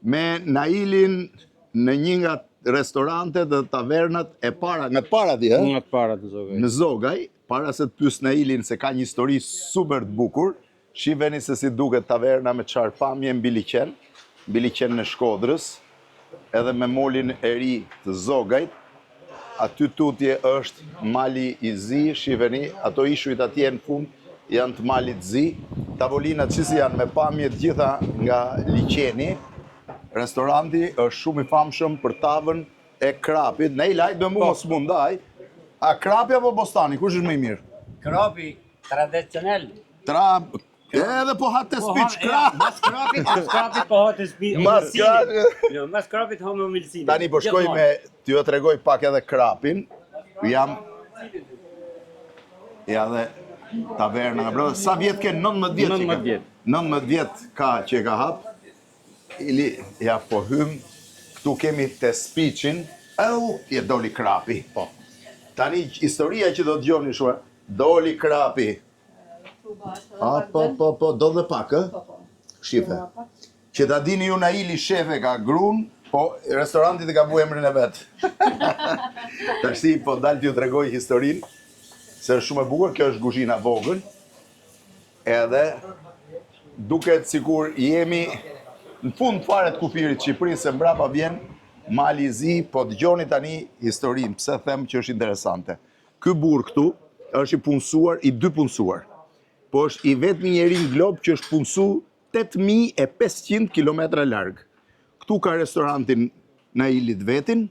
Me Nailin në një nga restorantet dhe tavernat e para, nga të para ti, ë? Nga të para të Zogaj. Në Zogaj, para se të pyes Nailin se ka një histori super të bukur, shiheni se si duket taverna me çfarë pamje mbi liqen, mbi liqenin e Shkodrës, edhe me molin e ri të Zogajt. Aty tutje është Mali i Zi, shiheni, ato ishujt atje në fund janë të Malit të Zi. Tavolinat si si janë me pamje të gjitha nga liqeni. Restoranti është shumë i famshëm për tavën e krapit. Nail, hajt me mu mos mu ndaj. A krapi apo bostani, kush është më i mirë? Krapi tradicional. Tra Edhe po ha tespiç krap. Mas krapit, mas krapit po ha tespiç. Mas krapit. Jo, mas krapit ha ëmbëlsinë. Tani po shkoj me t'ju tregoj pak edhe krapin. Jam Ja dhe taverna nga brenda. Sa vjet ke? 19 vjet. 19 vjet. 19 vjet ka që e ka hap. Ili, ja po hym. Këtu kemi tespiçin. Eu, je doli krapi. Po. Tani historia që do dëgjoni shumë, doli krapi. A, po, po, po, do dhe pak, ë? Po, po. Shife. Që ta dini ju Naili shefe ka grun, po restorantit e ka vu emrin e vet. Tashti po dal t'ju tregoj historinë, se është shumë e bukur, kjo është kuzhina vogël. Edhe duket sikur jemi në fund fare të kufirit të Shqipërisë, se mbrapa vjen Mali i Zi, po dëgjoni tani historinë, pse them që është interesante. Ky burrë këtu është i punësuar, i dy punësuar. Po është i vetmi njeri në glob që është punësu 8500 km larg. Këtu ka restorantin Nailit vetin,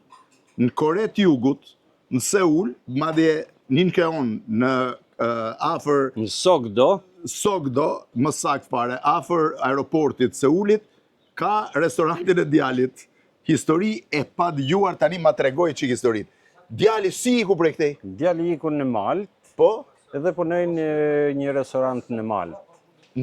në Kore të Jugut, në Seul, madje në Incheon, në afër Në Sokdo, Sokdo, më saktë fare, afër aeroportit Seulit, Ka restorantin e djalit. Histori e padëgjuar tani ma tregoj çik historinë. Djali si iku prej këtej? Djali iku në Maltë. Po? Edhe punoi në një restorant në Maltë.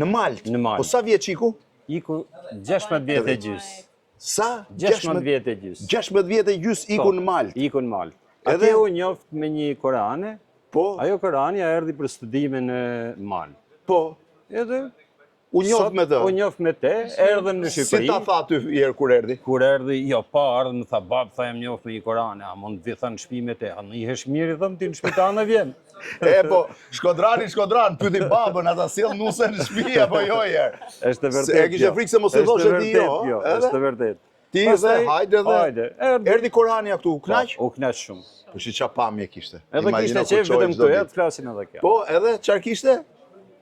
Në Maltë? Në Maltë. Po sa vjeç iku? Iku 16 vjet e gjys. Sa? 16 vjet e gjys. 16 vjet e gjys iku Po, në Maltë. Iku në Maltë. Atje u njoft me një koreane. Po. Ajo koreania erdhi për studime në Maltë. Po. Edhe U njoft me të. U njoft me te, erdhën në Shqipëri. Si ta tha ty herë kur erdhi? Kur erdhi, jo, pa ardhë, më tha, babë, tha jam njoft me një koreane, a mund të vi tha në shpi me te, a nihesh mirë, i thëmë ti në shpi tane vjen. E, po, shkodrani, shkodran, pyti babën, a ta sjell nuse në shpi, apo jo herë. Është e vërtetë, E kishe frikë se mos i thoshe ti jo, jo, është e vërtetë. Ti dhe hajde dhe hajde, erdhi. Erdhi koreania këtu, u kënaq? Po, u kënaq shumë. Po shi ça pamje kishte. Edhe kishte qejf vetëm këtu, edhe të flasin edhe kjo. Po, edhe çfarë kishte?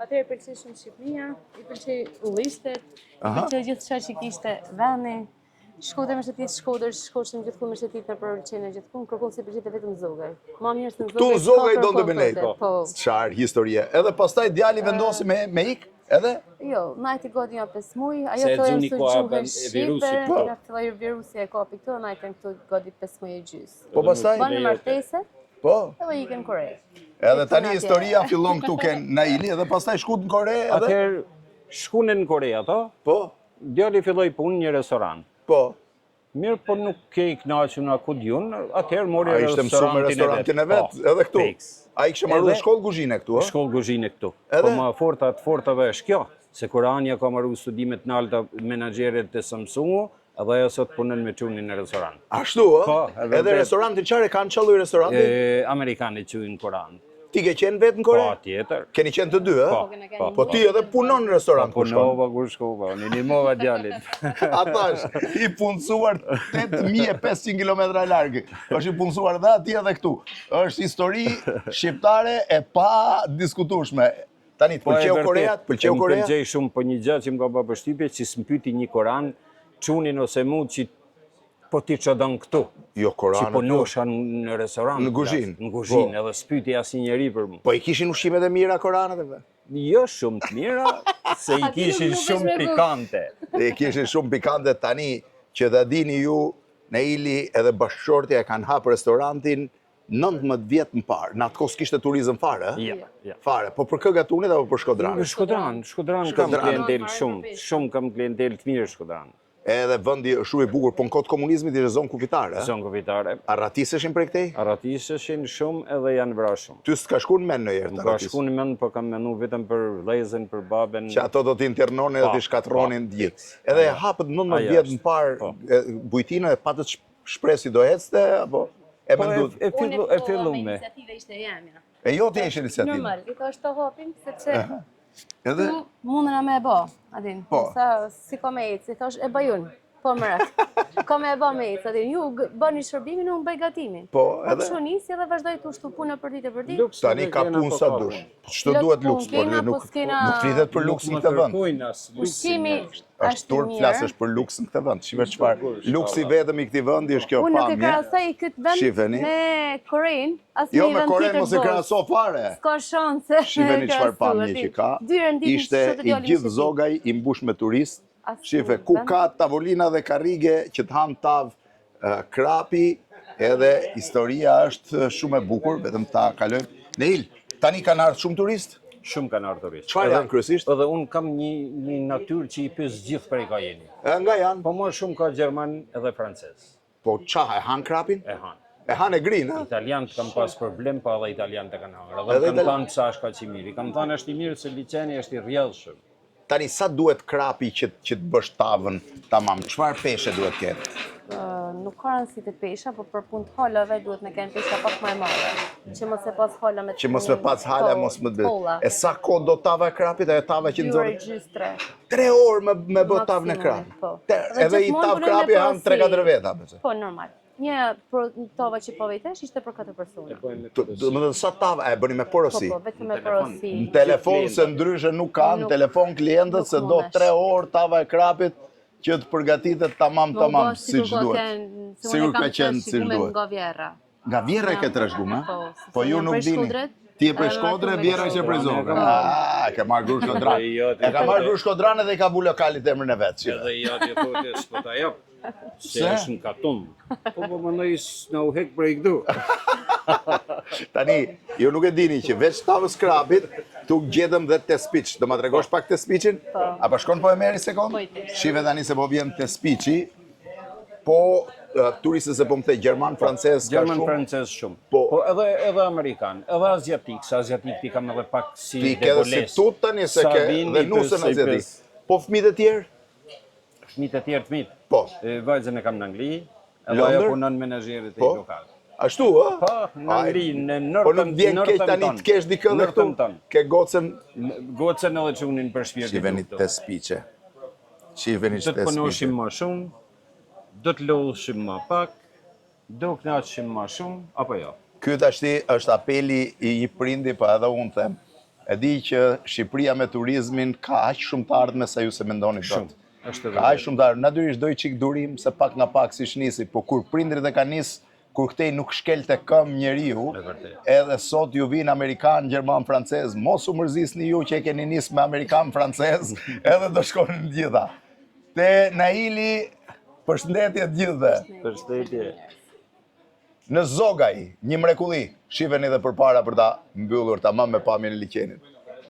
Atëherë pëlqej shumë Shqipëria, i pëlqej ullishtet, i pëlqej gjithçka që kishte vendi. Shkodër me shëtit Shkodër, shkoshim gjithkund me shëtit nëpër liqene gjithkund, kërkon s'i pëlqente vetëm Zogaj. Ma mirë se në Zogaj. Këtu në Zogaj donte me nejt. Po. Çfarë historie. Edhe pastaj djali vendosi me me ik? Edhe? Jo, najti gati nja 5 muj, ajo të e mësu gjuhën shqipe, po. nga filloi virusi e kapi këtu, najtën këtu gati 5 muj e gjysë. Po pastaj? Banë martesë, po. edhe ikën në Kore. Edhe tani historia fillon këtu ke Naili, edhe pastaj shkut në Kore edhe? Atëherë, shkunë në Kore ato, po. djali filloi punë në një restoran. Po. Mirë, po nuk ke i knaqun a ku di unë, atëherë mori Ai ishte mësu me restorantin e vet, po, edhe këtu. Ai kishte marrë shkollë kuzhine këtu, ë? Shkollë kuzhine këtu. Po më forta të fortave është kjo, se koreania ka maru studime të nalta menaxhere te Samsungu, edhe ajo sot punon me çunin në restorant. Ashtu, ë? Po, edhe restorantin çfarë kanë, çfarë lloj restoranti? Amerikan e quajnë korean. Ti ke qenë vetë në Kore? Po, tjetër. Keni qenë të dy, ë? Po, po. Po ti edhe punon në restorant po, kur shkon. Punova kur shkova, unë i ndihmova djalit. A thash, i punësuar 8500 km larg. Është i punësuar dhe atje edhe këtu. Është histori shqiptare e padiskutueshme. Tani, të Po, e pëlqeu vërtet, Korea, të pëlqeu Më Korea? pëlqej shumë, po një gjë që më ka bërë përshtypje, që s'më pyti një korean, çunin ose mu që Po ti ça don këtu? Jo, koreanët. Që punosha në restorant. Në kuzhinë. Në kuzhinë, po. edhe s'pyti asnjë njeri për mu. Po i kishin ushqimet e mira koreanët e Jo shumë të mira, se i kishin shumë pikante. I kishin shumë pikante tani që ta dini ju, Naili edhe bashkëshortja e kanë hapë restorantin 19 vjet më parë. Në atë kohë s'kishte turizëm fare, ë? Jo, jo. Fare. Po për kë gatunit apo për shkodranët? Shkodran, shkodran kam klientel shumë, shumë kam klientel të mirë shkodran. Edhe vendi është shumë i bukur, po në kohë të komunizmit ishte zonë kufitare, ë? Zonë kufitare. Arratiseshin prej këtej? Arratiseshin shumë edhe janë vra shumë. Ty s'të ka shku në mend ndonjëherë të Më ka arratis? shku në mend, po kam menu vetëm për vëllezën, për babën. Që ato do t'i internonin dhe Po, t'i shkatërronin po, të gjithë. Edhe e hapët 19 Ajo vjet është, më parë po. e, bujtinën e patët shpresë si do ecte apo e Po e, menduat? e fillu, e fillu me me. iniciativa ishte jemja. E jo ti ishe iniciativë. Normal, i thash të hapim, sepse Edhe tu mundën me e bo, a din. Po. Sa, si ka me ecë, i thash e bëj unë. Po më rek. Ka me e bë me ecë, a din. Ju bëni shërbimin, unë bëj gatimin. Po, Po edhe kështu nisi edhe vazhdoi të ushtu punë për ditë për ditë. Luks tani nuk ka kena, punë po sa ka dush. punë. Ç'të Plot duhet punë luks, por kena, nuk po s'kena- nuk flitet për luks në Nuk këtë më vend. kërkojnë as luksin, Ushqimi njerëz. Është është i turp mirë. flasësh për luks në këtë vend. Shife çfarë. Luksi vetëm i këtij vendi është kjo Unë nuk e pamje. krahasoj këtë vend Shifeni. me Korenë, as Jo me një me vend Korenë tjetër mos e botës. krahaso fare. S'ka shanse. Shifeni me çfarë krahasu, pamje aty. që ka. Dy herë në ditë Ishte në i gjithë Zogaj i mbush me turist. Asnjë Shife, ku vend. ka tavolina dhe karrige që të hanë tavë krapi, edhe historia është shumë e bukur, vetëm ta kalojmë. Neil, tani kanë ardhur shumë turistë? Shumë kanë ardhur turistë. Çfarë Edhe- janë kryesisht? Edhe unë kam një, një natyrë që i pyes gjithë prej ka jeni. E, Nga janë? Po më shumë ka gjerman edhe francez. Po qa, e hanë krapin? E hanë. E hanë e grinë, ha? Italianët kanë pas problem, po edhe italianët e kanë hangër. Edhe Edhe më kanë itali- thënë pse është kaq i mirë. I kam thënë është i mirë se liqeni është i rrjedhshëm. Tani sa duhet krapi që që të bësh tavën tamam? Çfarë peshe duhet ketë? Nuk ka rëndësi të pesha, po për punë të halave duhet me kenë pesha pak më e madhe. Që mos e pas hala me Që mos me pas hala, po, mos më të holla. E sa kohë do tava e krapit, ajo tava që Dy orë nxorët? gjysë, tre. 3 orë me me bë tavën e Maksimumi, krapit. po. Te- Dhe Edhe i gjithmonë tavë punoj me krapi hanë porosi. 3-4 veta, besoj. Po, normal. Një pro, tava që po vejtesh ishte për 4 persona. Do më thënë sa tava e bëni me Po, porosi. po, vetëm me porosi. Në telefon se ndryshe nuk ka, në Nuk- telefon klientët nuk se do mundesh. 3 orë tava e krapit që të përgatitet tamam Më tamam u bë siç sikur ka duhet. qenë- se unë Sigur e kam ka qenë siç trashëguar duhet. Nga vjerra. Nga vjerra e ke trashëguar, Po, ha? sepse Po ju jam nuk prej dini. Shkodrës, Ti je prej edhe Shkodre, martu me vjerra që prej Shkodrën. Zogës. Ah, e ke marrë gru Shkodran. Edhe jo, ti E ka marrë thote- gru Shkodran edhe i ka vu lokalit emrin e vet. shife. Edhe ja ti thotë s'po ta jap. Se Pse? është në katum. Po po mendoj s'na u hek prej këtu. Tani, ju nuk e dini që veç tavës krapit, tu gjetëm dhe tespiç. Do ma tregosh pak tespiçin? Po. A pa shkon po e merri sekond? Po i tesh. Shife tani se po vjen tespiçi. Po turistët se po më the gjerman, francez, ka Gjerman, shumë. francez shumë. Po. Po, edhe edhe amerikan, edhe aziatik, se aziatik ti kam edhe pak si Ti ke edhe si deboles. tut tani se Sa ke vin, dhe i nusën pys, i aziatik. pys. Po fëmijët e tjerë? Fëmijët e tjerë të mit. Po. E, Vajzën e kam në Angli, edhe Londër? ajo punon menaxherit e Po. lokal. Ashtu, ë? Po, në Ai, Angli, në Po nuk Northampton. vjen keq tani të kesh dikë dhe këtu. Northampton. Ke gocën Gocën edhe çunin për shpirtin. Shiveni këtu. tespiçe. Shiveni Do të tespiçe. punoshim më shumë, do të lodhshim më pak, do kënaqeshim më shumë, apo jo? Ky tashti është apeli i një prindi, po edhe unë them. E di që Shqipëria me turizmin ka aq shumë të ardhme sa ju se mendoni dot. Shumë, është e Ka aq vërtetë. shumë të ardhme. Natyrisht do i çik durim se pak nga pak siç nisi, po kur prindrit e kanë nis, kur këtej nuk shkelte këmbë njeriu, E vërtetë. edhe sot ju vinë amerikan, gjerman, francez, mos u mërzisni ju që e keni nis me amerikan, francez, edhe do shkoni në gjitha. Te Naili, përshëndetje të gjithëve. Përshëndetje. Në Zogaj, një mrekulli, shifeni edhe përpara për ta mbyllur tamam me pamjen e liqenit.